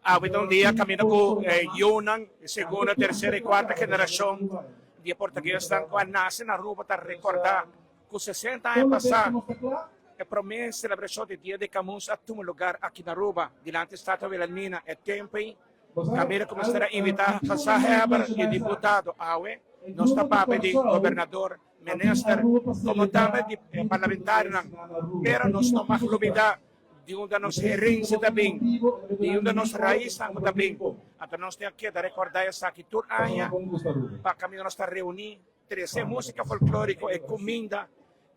Awe ta un dia kaminda ku e yunan di segunda, tersera i kuarta generashon di e portuguesnan ku a nase na Aruba ta rekordá ku sesenta aña pasá e promé selebrashon di Dia di Camus a tuma lugar aki na Aruba dilanti Statua Wilhelmina. E tempu ei kaminda ku mester a invitá gezaghebber i diputado. Awe nos ta papia di gobernador, minister komo tambe di parlamentarionan, pero nos no mag lubidá Di unda nos herencia ta bin, di unda nos raisnan ku ta bin. Anto nos tin a keda recorda esaki tur aña pa caminda nos ta reuni, trece e musica folklorico, e cuminda,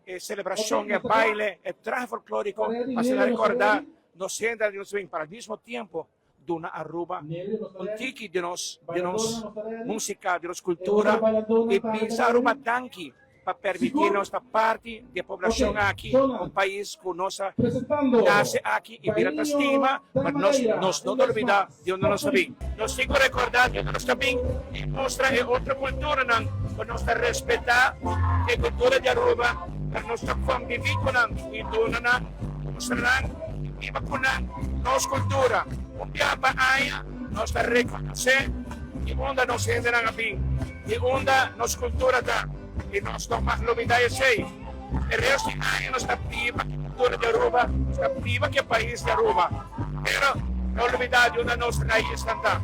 e celebracion, e baile, e trahe folklorico, pa asina recorda nos hendenan di nos bin, pero al mismo tiempo duna Aruba un tiki di nos di nos musica, di nos cultura y bisa Aruba danki pa permiti nos ta parti di e poblacion aki, un pais cu nos a nace aki y bira ta stima, pero nos nos no ta olbida di unda nos ta bin. Nos tin cu recorda di unda nos ta bin y mustra e otro culturanan cu nos ta respeta e cultura di Aruba, pero nos ta convivi cu nan y duna nan, mustra nan y biba cu nan nos cultura. Un bia pa aña nos ta reconoce di unda nos hendenan a bin, di unda nos cultura ta y nos no mag lubida esey. E resto di aña nos ta biba cu cultura di Aruba, nos ta biba cu e pais di Aruba, pero no lubida di unda nos raiznan ta.